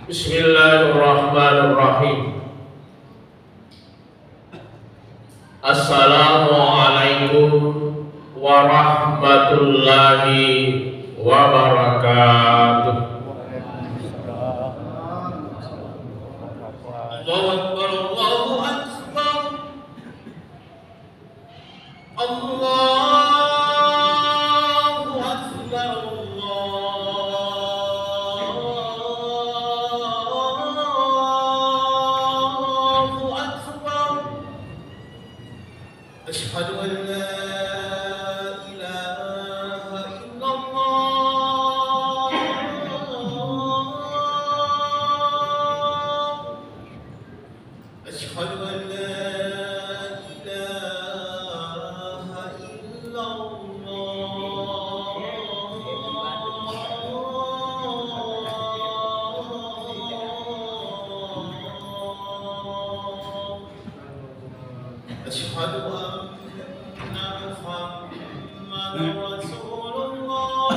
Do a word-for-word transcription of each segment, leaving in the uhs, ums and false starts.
Bismillahirrahmanirrahim. Assalamualaikum warahmatullahi wabarakatuh. Allahu Akbar, Allahu Akbar. Allahu Akbar, Allahu Akbar. Asyhadu an la ilaha illallah. أشهد أن لا إله إلا الله. أشهد أن محمدا رسول الله.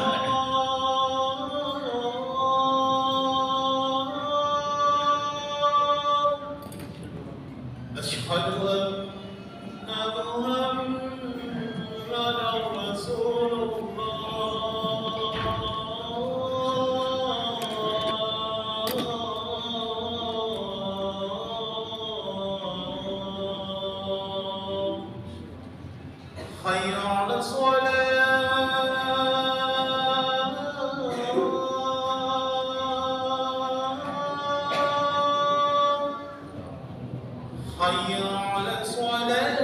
أشهد أن محمدا رسول الله. حي على الصلاة. حي على الصلاة.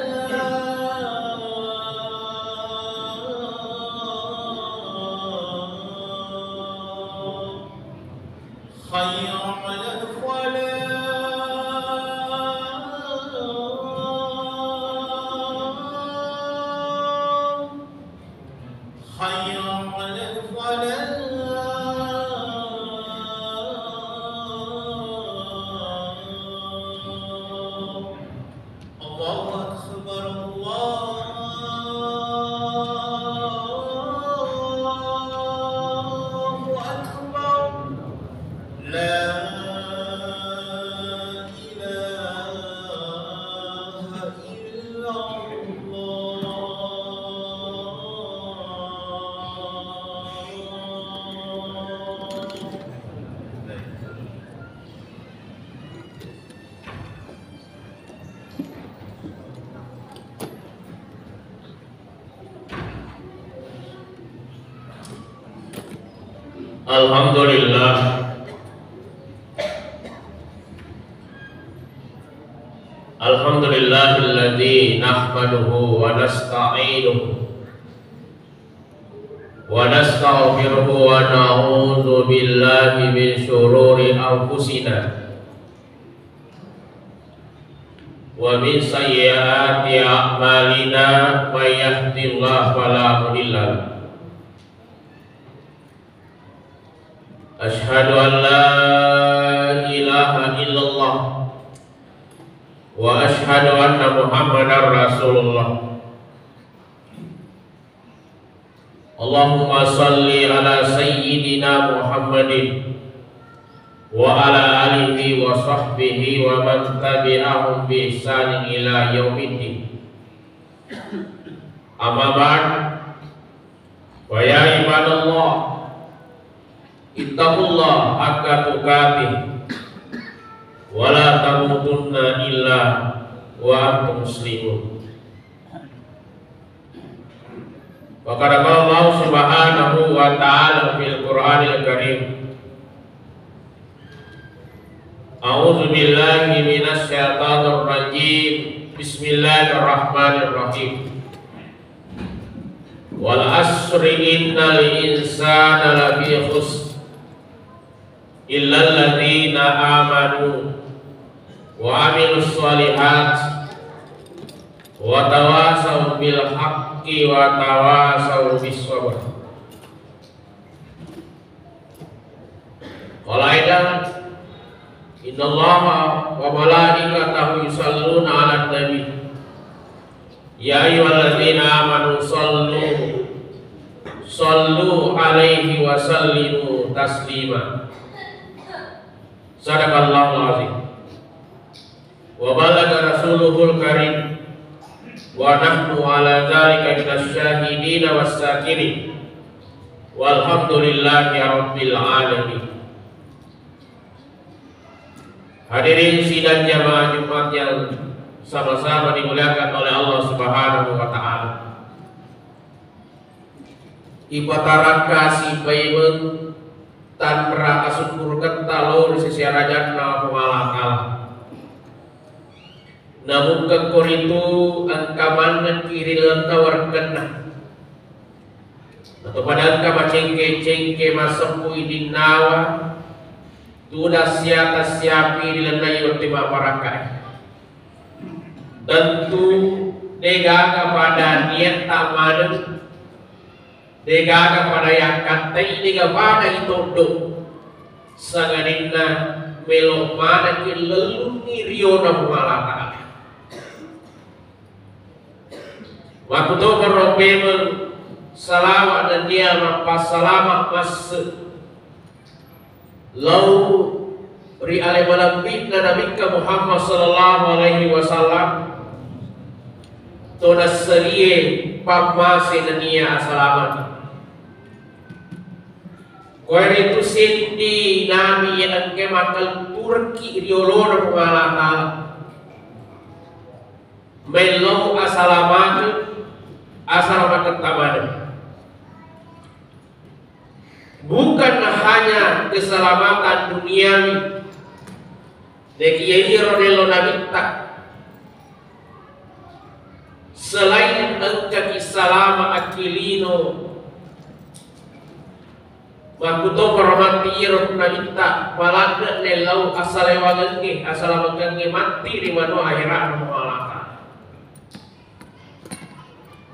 حي على الفلاح. حي على الفلاح. الله أكبر، الله أكبر. لا إله إلا الله. Alhamdulillah. Alhamdulillahilladzi nahmaduhu wa nasta'inuhu wa nastaghfiruhu wa na'udzu billahi min syururi anfusina wa min sayyiati a'malina. May yahdihillahu fala mudhillalah. Asyhadu an la ilaha illallah wa asyhadu anna Muhammadar Rasulullah. Allahumma salli ala sayyidina Muhammadin wa ala alihi wa sahbihi wa man tabi'ahum bi ihsanin ila yaumiddin. Amma ba'd, fa ya ibadallah, ittaqullaha haqqa tuqatih wa la tamutunna illa wa antum muslimun. Wa qala Allah subhanahu wa ta'ala fil Qur'anil Karim, A'udzu billahi minasy syaithanir rajim. Bismillahirrahmanirrahim. Wal asri innal insana lafi khusr. Illalladzina amanu wa amilus shalihat wa tawasau bil haqqi wa tawasau bis sabr. Qala aidan, innallaha wa malaikatahu yusalluna 'alan nabi. Ya ayyuhalladzina amanu sallu, sallu alaihi wa sallimu تسليما. صدق الله العظيم. وبلغ رسوله الكريم. ونحن على ذلك من الشاهدين والشاكرين. والحمد لله رب العالمين. Hadirin sidang jamaah Jumat yang sama-sama dimuliakan oleh Allah Subhanahu wa Ta'ala. Ipatarakka sipaimeng tanra asukkuruketta lao ri sese arajanna Puang Allah Ta'ala. Namukkekko ritu engka mannekki ri lalenna warekkenna. Atau pada engka macengke-cengke masseppu idinnawa, tudang siata siapi ri lalenna iwettu mapparakkae. Tentu degaga pada niatta maneng, degaga pada yakkattai, dega pada itoddo, sangadinna melo manekki lellungngi riona Puang Allah Ta'ala. Makkutoparo memeng salawa nennia mappassalama masse lao ri ale malebbi'na Nabikka Muhammad sallallahu alaihi wasallam, to nasserie pammase nennia asalamani. Koeritu seddinami engka makkaletturekki ri olona Puang Allah Ta'ala. Mellau asalamakeng, asalamakeng tamaneng. Bukan hanya keselamatan duniawi, nekiya iyaro nello Nabitta, selain engkaki salama akkilino, makkutoparo matti iyaro Nabitta, paladde nellau asalewangengnge, asalamakengnge matti ri manu ahera'na Puang Allah Ta'ala.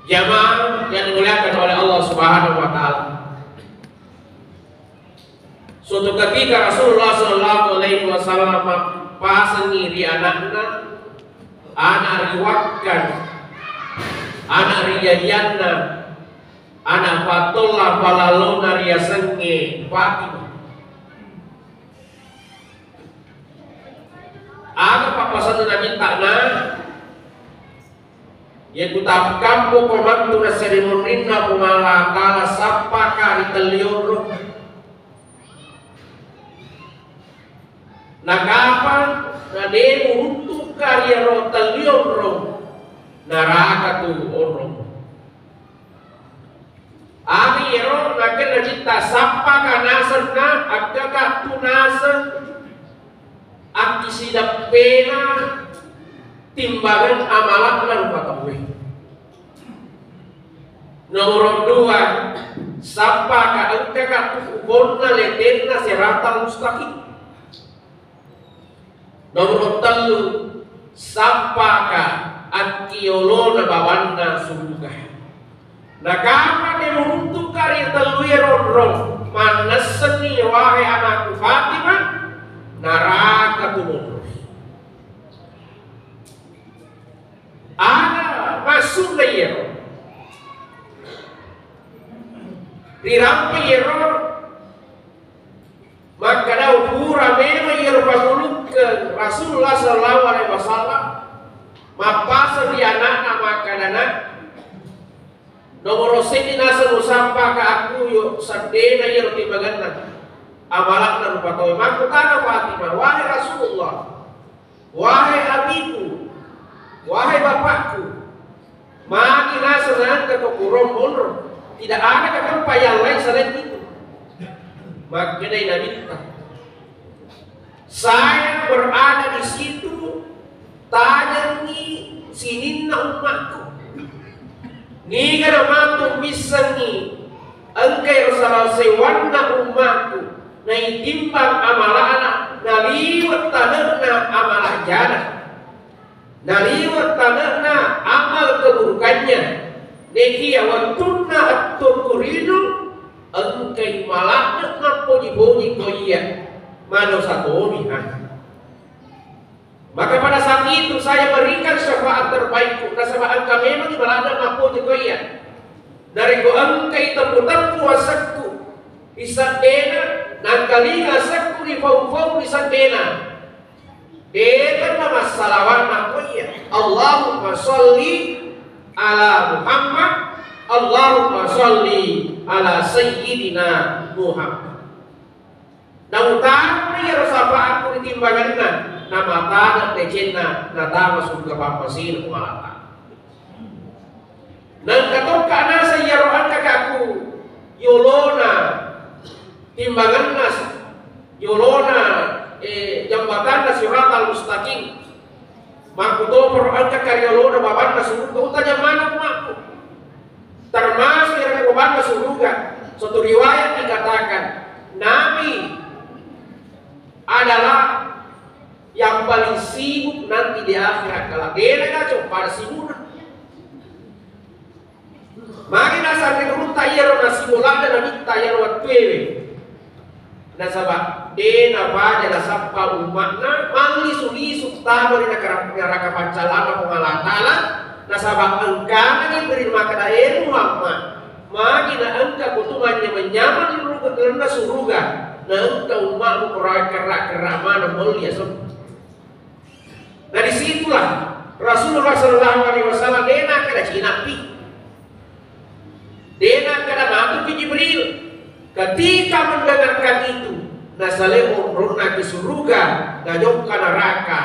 Jamaah yang dimuliakan oleh Allah Subhanahu wa Ta'ala. Suatu ketika Rasulullah sallallahu alaihi wasallam mappasengi ri anakna, anak ri Wakkan, anak ri jajianna, anak patolla palalona riasengnge Fatimah. Aga pappasenna Nabitta, na? Iya kutappukappo ko mantu nassarimunrinna Puang Allah Ta'ala, sappaka ri telli onrong. Nakapa na de muruntuka iyaro telli onrong, naraka tu onrong. Ami ero nakenna Nabitta, sappaka nasenna, akkaka tu naseng akkisideppena timbangan amala'na rupa tauwe. Nomor dua, sappaka engkaka tu ukonna letenna siratal mustaqim. Nomor tellu, sappaka akkiolona bawanna suruga. Nakapa de muruntuka ri tellu ero onrong, mannessenni, wahai anakku Fatimah, naraka tu monro. Aga maksudna iyaro? Rirampe iyaro makkada pura memang iyaro pangulukkeng Rasulullah sallallahu alaihi wasallam mappaseng ri anakna makkadana, nomoro seddi naseng usampaka akkuyo seddena iyaro timbanganna amala'na rupa tauwe. Makkutana Fatimah, wahai Rasulullah, wahai abiku, wahai bapakku, magi naseng engka to kuro monro? Tidak ada tempat yang lain selain itu. Makkedai Nabitta, saya berada di situ, tajengngi sininna ummakku. Niga namatu missengngi engka ero sala sewanna ummakku, naitimbang amala'na, naliwet tane'na amala jana, naliwet tane'na amal keburukannya. Nekiya wettunna ettokku rinung, engkai mala'ne mappoji-poji ko iya, madosa tomi ha. Maka pada saat itu saya berikan syafaat terbaikku, nasaba engka memang mala'ne mappoji ko iya. Narekko engkai teppu-teppu asekku, ri seddena Nangkalinga sekku ri fau-fau ri seddena. De'na massalawat nakko iya. Allahumma sholli ala Muhammad, Allahumma sholli ala Sayyidina Muhammad. Nautama iyaro syafaatku ri timbangenna, namatana decenna, natama surga pappasina Puang Allah Ta'ala. Nengka tokka naseng iyaro engka kaku yolona timbangenna, yolona, eh, jambatanna siratal mustaqim. Makkutoparo engka kariyolona babanna suruga, utajang maneng umma'ku. Termasuk iyaro babanna suruga. Suatu riwayat dikatakan, Nabi adalah yang paling sibuk nanti di akhirat kelak. De'na gaco pada sibukna. Magi naseng ri gurutta iyaro nasibo ladde Nabitta iyaro wettuewe. Nasaba de napaja nasappa umma'na mallisu-lisu tama ri nakara-, neraka paccallanna Puang Allah Ta'ala. Nasaba engkana Jibril makkeda, "E Muhammad, magi na engka ko tu manyameng-nyameng ri lalenna suruga, na engka umma'mu ko kerra-kerra maneng molli aseng." Nah, disitulah Rasulullah Shallallahu Alaihi Wasallam de nakkeda cinappi, de nakkeda matupi Jibril. Ketika mendengarkan itu, nasalai onronna ke suruga, najokka neraka,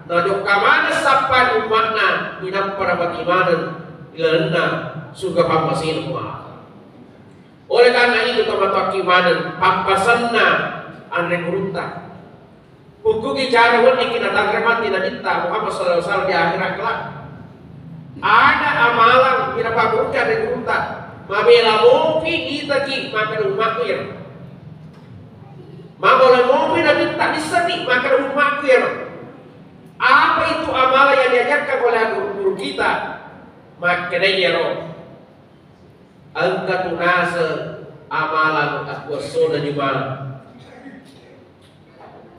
najokka maneng sappa umma'na, inappa napati maneng ilalenna surga pammasena Puang. Oleh karena itu, tomatoakki maneng pappasenna anre gurutta. Hukkugi cara weddikki natanre matti Nabitta Muhammad sallallahu alaihi wasallam di akhirat kelak. Ada amalang ina pagurukki anre gurutta. Mabela mopi ditaki makkeda umma'ku iyaro. Mabela mopi Nabitta dissani makkeda umma'ku iyaro. Apa itu amalan yang diajarkan oleh guru-guru kita? Makkeda iyaro. Engka tu naseng amalang akkuessona juma.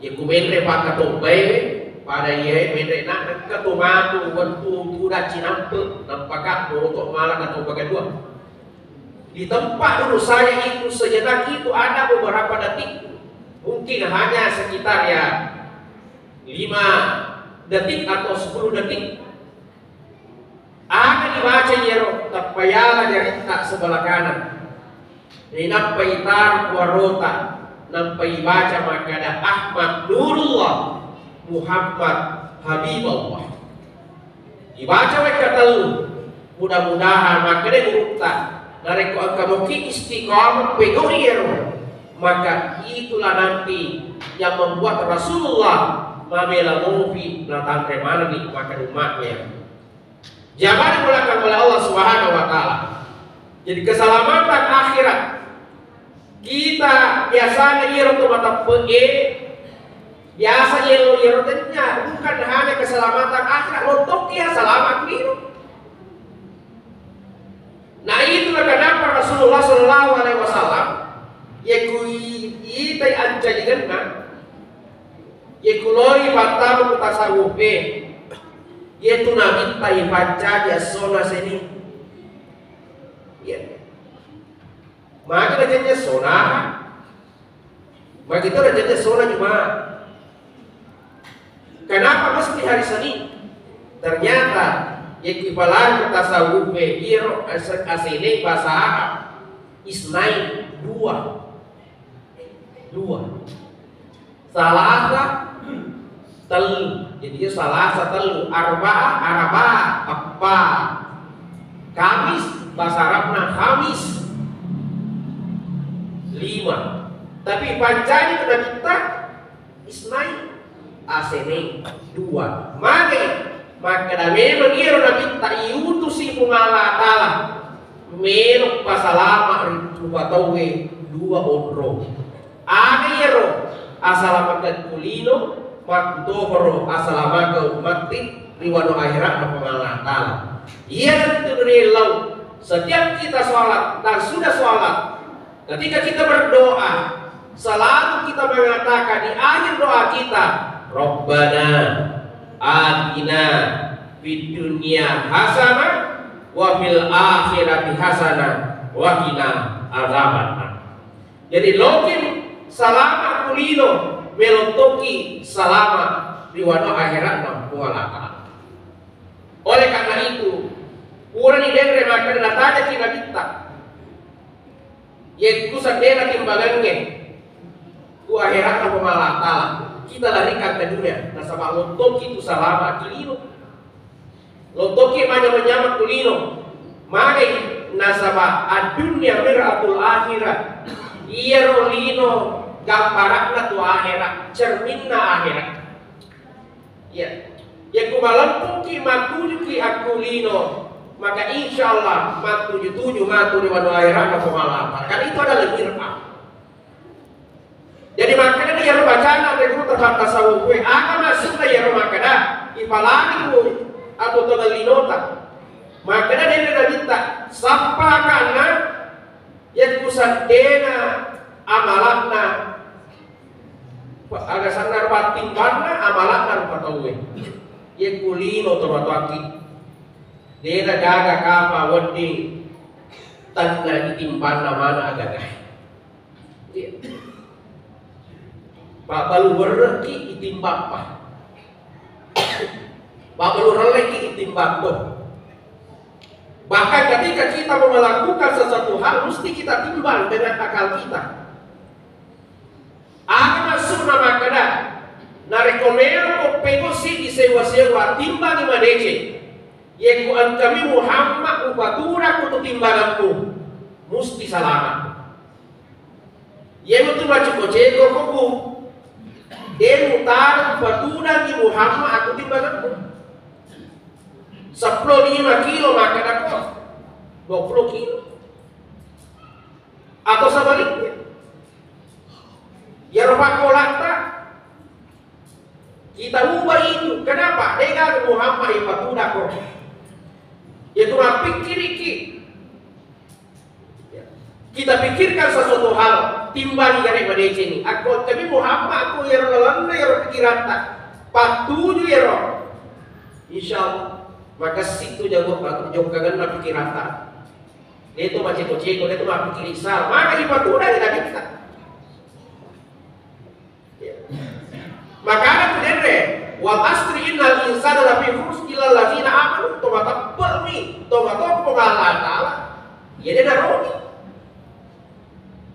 Iya ku menre pakkatobbae, pada iyae menre na engka tu matu wettu tudang cinampe, nappaka moto mala natobba kedua. Di tempat dulu saya itu sejenak itu ada beberapa detik, mungkin hanya sekitar ya lima detik atau sepuluh detik. Aga dibaca iyaro, tappayala jaritta sebelah kanan. Nainappa itaruk warota, nappa ibaca makkeda, "Ahmad Nurullah, Muhammad Habibullah." Ibaca wekka tellu. Mudah-mudahan makkeda gurutta, narekko engka moki istiqamah pegau iyaro, maka itulah nanti yang membuat Rasulullah mabela mopi natanre manenni makkeda umma'na. Jamaah dimuliakan oleh Allah Subhanahu wa Ta'ala. Jadi, keselamatan akhirat kita biasanya iyaro to mateppe'e, biasa iyaro, iyaro tennya, bukan hanya keselamatan akhirat, lontokki ya selamat lino. Nah, itulah kenapa Rasulullah sallallahu alaihi wasallam, ya kui itai ancalingenna, ya kuloi pattamu ku tasawufe, ya tu nabitta ipancaji essona seni. Ya. Magi najanji essona? Magi to najanji essona Jumat? Kenapa mesti hari Senin? Ternyata, ya, ipalang tasawuf, eh, iyaro ase-, asene bahasa Arab. Isnain, dua. Dua. Salasa, tellu. Jadi, ya, Salasa, tellu. Arba'a, Araba'a, eppa. Kamis, bahasa Arabna Khamis, lima. Tapi pancaji nabitta, Isnain, asene, dua. Magi? Makkeda memang iyaro nabitta iutusi Puang Allah Ta'ala melo pasalama ri rupa tauwe dua onrong. Aga iyaro? Asalamakeng ku lino, makkutoparo asalamakeng matti ri wano akhiratna Puang Allah Ta'ala. Iyanatu riellau, setiap kita sholat dan sudah sholat, ketika kita berdoa, selalu kita mengatakan di akhir doa kita, "Rabbana atina fid dunya hasanah wa fil akhirati hasanah wa qina adzabannar." Jadi, lokin Salama ku lino, melo tokki salama ri wano akhiratna Puang Allah Ta'ala. Oleh karena itu, purani denre makkeda natajaki Nabitta, yekku seddena timbangengnge ku akhiratna Puang Allah Ta'ala, kita larikan ke dunia, nasaba lontongki tu salama ki lino. Lontongki manyameng-nyameng tu lino. Magai nasaba ad-dunya mir'atul akhirah. Iyaro lino gambaranna tu akhirat, cerminna akhirat. Iya. Yakku malempuki mattujuki akku lino, maka insya Allah mattuju-tuju matu ri wano akhiratna Puang Allah Ta'ala. Karena itu adalah mir'ah. Jadi makkeda iyaro bacana ri guru terbatas sawuku, aga maksudna iyaro makkeda, ipalani ku atu tongeng linota. Makkeda denre Nabitta, sappa kanna yakku seddena amalakna, aga sanna rupa timbanna amalakna rupa tauwe. Yakku lino tomatoakki, dena gaga kapa wedding tanna itimbanna mana agaga. Iya. Pabbalu werrekki itimbappa. Pabbalu relleki itimbappo. Bahkan ketika kita mau melakukan sesuatu hal, mesti kita timbang dengan akal kita. Aga maksudna makkeda, narekko melo ko pego sidi sewa-sewa, timbangi madeceng. Yekko engkami Muhammad upatudakko tu timbanganmu, musti salama. Iyemutu maceko-ceko ko ku, de mutaro upatudangi Muhammad aku timbanganmu. Seppulo lima kilo makkeda ko, dua puluh kilo. Atau sebaliknya. Iyaro pakkolatta kita ubah itu. Kenapa? Dega Muhammad ipatudakko. Yaitu mappikkiriki. Kita pikirkan sesuatu hal, timbangi gare madeceng. Akko engkami Muhammad, akko iyaro lalenna iyaro pikiratta, pattuju iyaro. Insya Allah, makessing tu jago jokkangenna pikiratta. Deto maceko-ceko, deto mappikiri salah. Maka ipatudangi Nabitta. Makana tu denre, wal asri innal insana lafi khusr illa allazina amanu, to mateppe'mi, to matoppong Allah Ta'ala, iya de narogi.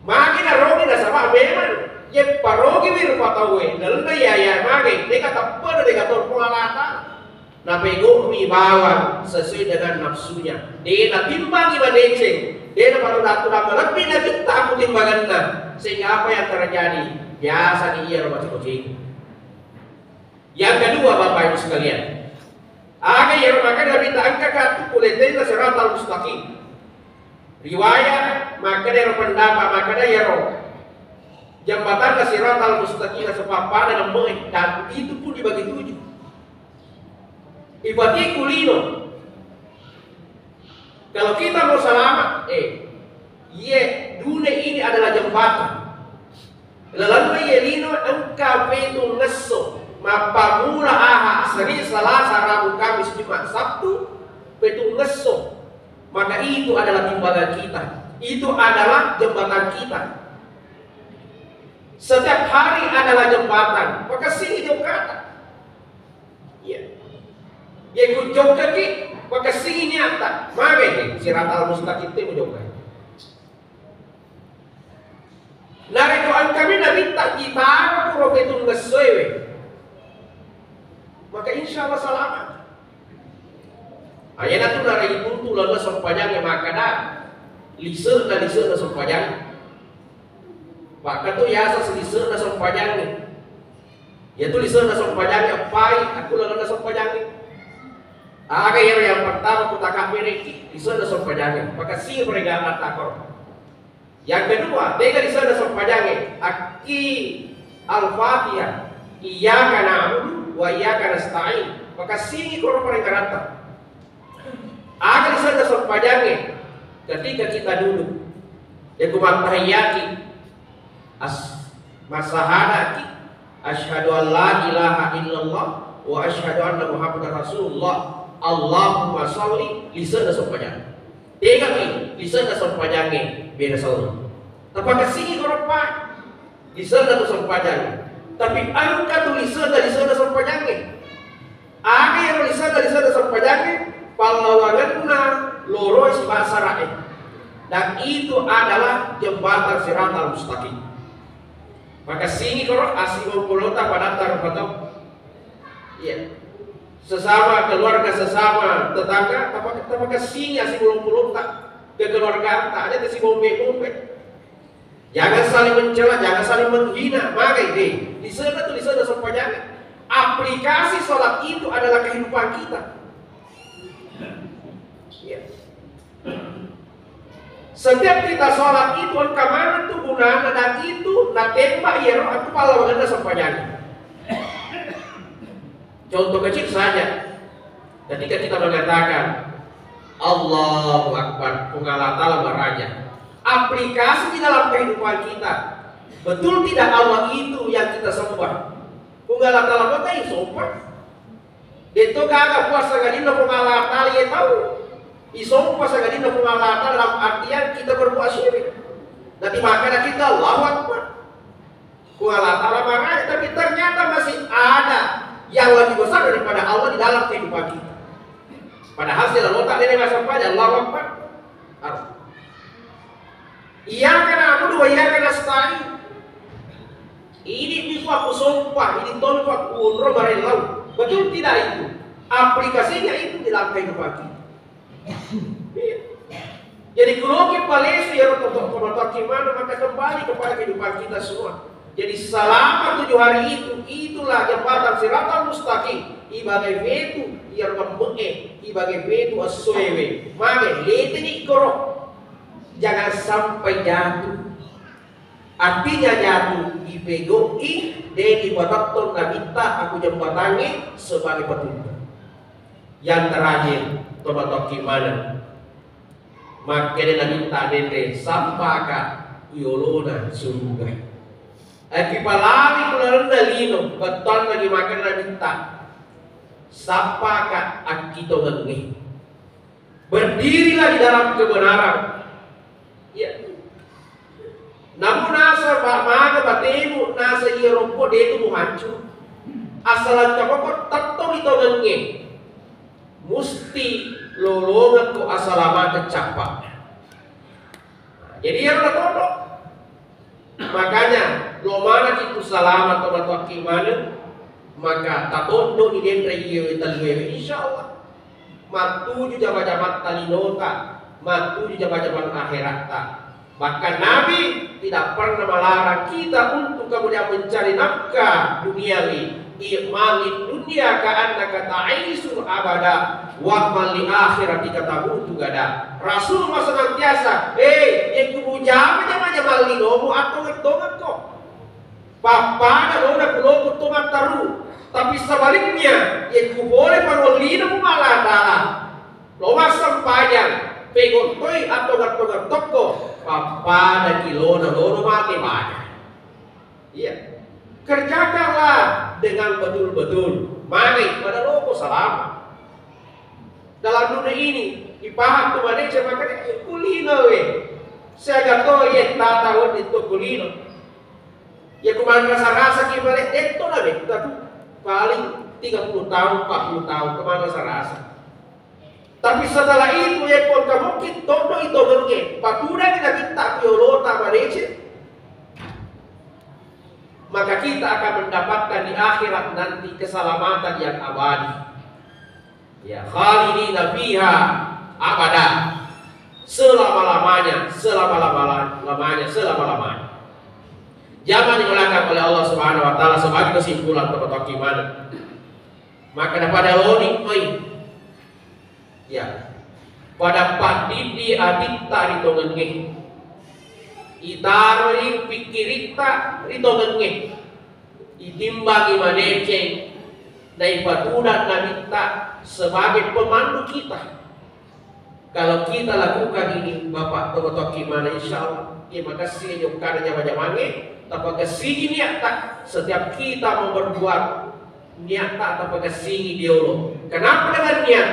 Magi narogi nasaba memang, ye parogi wi rupa tauwe, dalenna iya, iya magi, dega teppe'na, dega toppong Allah Ta'ala. Napego'mi bawang sesuai dengan nafsunya. De natimbangi madeceng, de napatudang-tudang malebbi Nabitta aku timbangenna. Sehingga apa yang terjadi? Biasa ni iyaro maceko-ceko. Yang kedua, Bapak Ibu sekalian, aga iyaro makkeda Nabitta engka katu kuletenna siratal mustaqim. Riwayat makkeda iyaro pendapat makkeda iyaro jembatanna siratal mustaqim sepappada nemme'e, dan itu pun dibagi tujuh. Ipatiku lino. Kalau kita mau selamat, eh, ye, dunia ini adalah jembatan. Lalenna ye lino engka petung ngesso, mappamula Aha, Senin, Selasa, Rabu, Kamis, Jumat, Sabtu, petung ngesso. Maka itu adalah timbangan kita. Itu adalah jembatan kita. Setiap hari adalah jembatan. Makessingi jokkata. Iya. Ye ku jokkaki, makessingi niatta. Magai siratal mustaqim te mujokka. Narekko engkami Nabitta kitaro puro petung ngessoewe, maka insya Allah selamat. Ayana tu narituntu lalenna sempajangnge makkeda, lise'na, lise'na sempajangnge. Makkatu yaseng lise'na sempajangnge. Yatu lise'na sempajangnge eppai, aku lalenna sempajangnge. Aga iyaro yang pertama kutakabbereki, lise'na sempajangnge. Makessingi peregangan takoro. Yang kedua, dega lise'na sempajangnge, akki Al-Fatihah, iyyaka na'budu wa iyyaka nasta'in. Makessingi koro parengngerata. Aga lise'na sempajangnge, ketika kita duduk, yako mattahiyaki, as-, massahadaki, asyhadu an la ilaha illallah wa asyhadu anna Muhammadar Rasulullah. Allahumma sholli, lise'na sempajangnge. Tegami lise'na sempajangnge beda sauri. Tapakessingi koroppa. Lisenna tu sempajangnge. Tapi engka tu lisenna, lisenna sempajangnge. Aga ero lisenna, lisenna sempajangnge? Pallawangenna loroi sibawa sara'e. Dan itu adalah jembatan siratal mustaqim. Makessingi koro asimeng polota padatta rupa tau. Iya. Sesama keluarga, sesama tetangga, tapa-, tapakessingi asimeng polota kekeluargaanta, aja tesibombe-bombe. Jangan saling mencela, jangan saling menghina. Magai deh. Lisenna tu lisenna sempajangnge. Aplikasi sholat itu adalah kehidupan kita. Iya. Setiap kita sholat itu engka maneng tu gunana, dan itu natembak iyaro aku pallawangenna sempajangnge. Contoh kecil saja, ketika kita mengatakan, "Allahu Akbar, Puang Allah Ta'ala maraja." Aplikasi di dalam kehidupan kita, betul tidak Allah itu yang kita sembah? Puang Allah Ta'ala maka isompa. Detto gaga puasa galinna Puang Allah Ta'ala, ya tahu. Isompa sagalinna Puang Allah Ta'ala dalam artian kita berbuat syirik. Nanti makanya kita Allahu Akbar. Puang Allah Ta'ala marah, tapi ternyata masih ada yang lebih besar daripada Allah di dalam kehidupan kita. Padahal sila lota dede masempajang, Allahu Akbar. Harus. Iyyaka na'budu wa iyyaka nasta'in. Ini niku aku sompah, ini tolku aku unro barellau. Betul tidak itu? Aplikasinya itu di dalam kehidupan kita. Iya. Jadi, kuloki palesu ya, untuk pematuaki mana, maka kembali kepada kehidupan kita semua. Jadi, selama tujuh hari itu, itulah jembatan siratal mustaqim. Ibagai fetu, iya kembe'e, ibagai fetu essoewe. Mage, leteni koro. Jangan sampai jatuh. Artinya jatuh, ipegau'i, de' ipatettong nabitta aku jembatangnge sebagai petunjuk. Yang terakhir, tomatoki maneng. Makkeda nabitta denre, sampaka yolona suruga. Aki palawi kulalenna lino, bettuanna gi makkeda nabitta, sampaka akkitongengnge. Berdirilah di dalam kebenaran. Iya. Namu nasa ba-, maga batemu, nasa iya rompo, detu muhancur. Asal engka moko tetto ri tongengnge. Musti lolongekko asalamateng cappa. Jadi iyaro natodo. Makanya, lo manaki tu salama to matoakki maneng, maka tatoddo'ni denre iyewe telluewe, insya Allah. Mattuju jama-jamatta linota, mattuju jama-jamang akheratta. Bahkan Nabi tidak pernah melarang kita untuk kemudian mencari nafkah duniawi. I'mal lid dunya ka'annaka ta'ishu abada, wa'mal li akhiratika tamutu gada. Rasulullah senantiasa, "Eh, yekku mujama jama-jamang linomu, attongeng-tongengko. Pappada lona kuloko to mattaru. Tapi sebaliknya, yekku pole pangollimu mala dala. Lo massempajang, pegottoi attongeng-tongeng tokko, pappada kilona lono mate bada." Iya. Kerjakanlah dengan betul-betul. Magi pada loko salama. Dalam dunia ini, ipahang tu madeceng makkeda, "Eh, kulino we." Siaga to ye tata wedding to kulino. Ya kumanrasa-rasa ki balik, detto na betta tu. Paling tiga puluh tahun, empat puluh tahun, kumanrasa-rasa. Tapi setelah itu, yekko engka mukki toddo i tongengnge, patudangi nabitta ku yolota madeceng, maka kita akan mendapatkan di akhirat nanti keselamatan yang abadi. Ya, khalidina fiha abada. Selama-lamanya, selama-lama-, lamanya, selama-lamanya. Jamaah dimuliakan oleh Allah Subhanahu wa Ta'ala, sebagai kesimpulan, teman-teman iman. Maka pada loni, oi. Ya. Pada paddiddi atitta ri tongengnge. Itaroi pikkiritta ri tongengnge. Itimbangi madeceng, naipatudang nabitta sebagai pemandu kita. Kalau kita lakukan ini, Bapak, tomatoakki mana, insya Allah, ya, makessing jokkana jama-jamangnge, tapakessingi niatta. Setiap kita mau berbuat, niatta tapakessingi diolo. Kenapa dengan niat?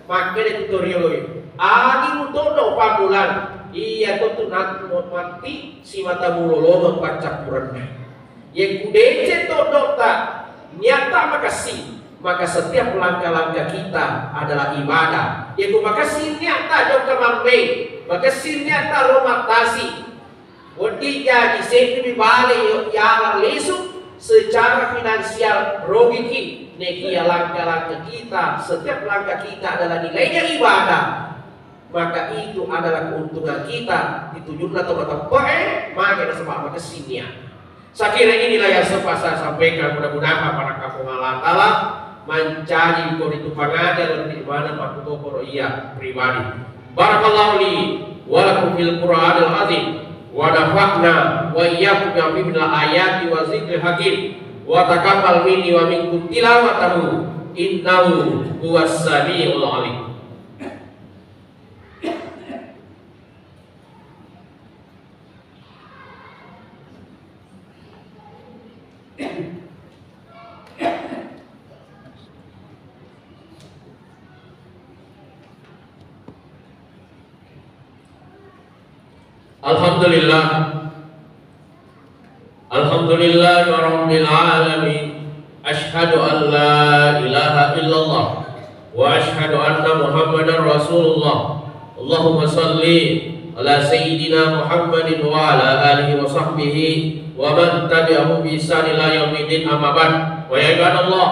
Makkeda tutorial, agi mutodo pammulang, iya to tu nak mati simata mulolongeng paccappurenna. Yekko deceng to dotta, niatta makessing, maka setiap langkah-langkah kita adalah ibadah. Yekko makessing niatta jokka mamme, makessing niatta lo mattasi, wedding jaji seddiwi bale yo ialang lisu, secara finansial rogiki. Nekia langkah-langkah kita, setiap langkah kita adalah nilainya ibadah, maka itu adalah keuntungan kita. Ditujunna to mateppe'e, maka nasaba makessing niatta. Sakira inilah yang sempat saya sampaikan, mudah-mudahan barakah Puang Allah Ta'ala mancaji ko ritu pangada lebih mana pakkukoporo iya pribadi. Barakallahu li wa lakum fil Qur'anil azim wa nafa'na wa iyyakum bima fihi minal ayati wa zikril hakim wa taqabbal minni wa minkum tilawatahu innahu huwas samiul alim. Alhamdulillah. Alhamdulillahirabbil alamin. Asyhadu an la ilaha illallah wa asyhadu anna Muhammadar Rasulullah. Allahumma salli ala sayyidina Muhammadin wa ala alihi wa sahbihi wa man tabi'ahum bi ihsan ila yaumiddin, amma ba'd. Wa ya ibadallah,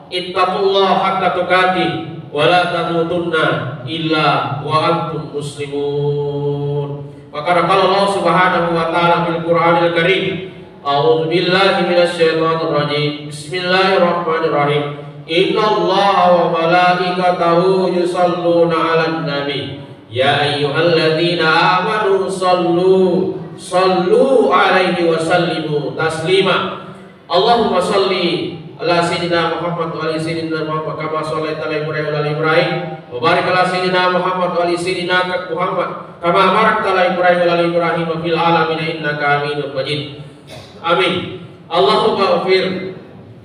ittaqullaha haqqa tuqatih wa la tamutunna illa wa antum muslimun. Faqad qala Allah subhanahu wa ta'ala fil Qur'anil Karim, a'udzu billahi minasy syaithanir rajim. Bismillahirrahmanirrahim. Innallaha wa malaikatahu yusalluna 'alan nabi. Ya ayyuhalladzina amanu sallu, sallu 'alaihi wa sallimu taslima. Allahumma salli ala sayyidina Muhammad wa ali sayyidina Muhammad kama shallaita ala Ibrahim wa ala ali Ibrahim, wa barik ala sayyidina Muhammad wa ali sayyidina Muhammad kama barakta ala Ibrahim wa ala ali Ibrahim fil alamin innaka Hamidum Majid. Amin. Allahumma ighfir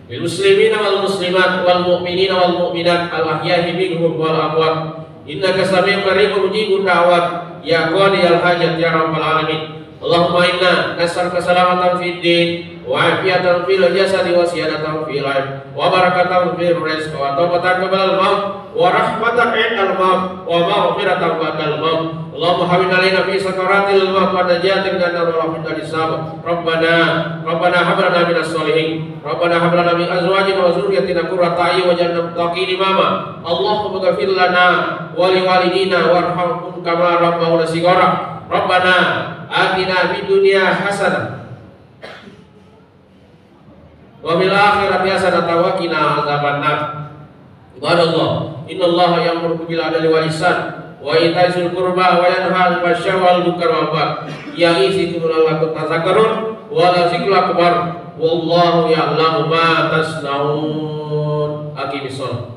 lil muslimina wal muslimat wal mu'minina wal mu'minat al ahya'i minhum wal amwat. Innaka sami'un qaribun mujibud da'wat. Ya qadiyal hajat ya rabbal alamin. Allahumma inna nas'aluka salamatan fid din wa afiyatan fil jasadi wa siyadatan fil ilm wa barakatan fil rizq wa taubatan qablal maut wa rahmatan indal maut wa maghfiratan ba'dal maut. Allahumma hawwin alaina fi sakaratil maut wa najatan minan nar wa fitnatis sabr. Rabbana, Rabbana hab lana minas sholihin. Rabbana hab lana min azwajina wa dzurriyyatina qurrata a'yun waj'alna lil muttaqina imama. Allahumma ighfir lana wa liwalidina warhamhum kama rabbawna shighara. Rabbana atina fid dunya hasanah wa fil akhirati hasanatan wa qina adzabannar. Ibadallah, innallaha ya'muru bil adli wal ihsan wa ita'i dzil qurba wa yanha 'anil fahsya'i wal munkari wal baghi ya'izukum la'allakum tadzakkarun. Wa ladzikrullah akbar. Wallahu ya'lamu ma tasna'un. Aqimis shalah.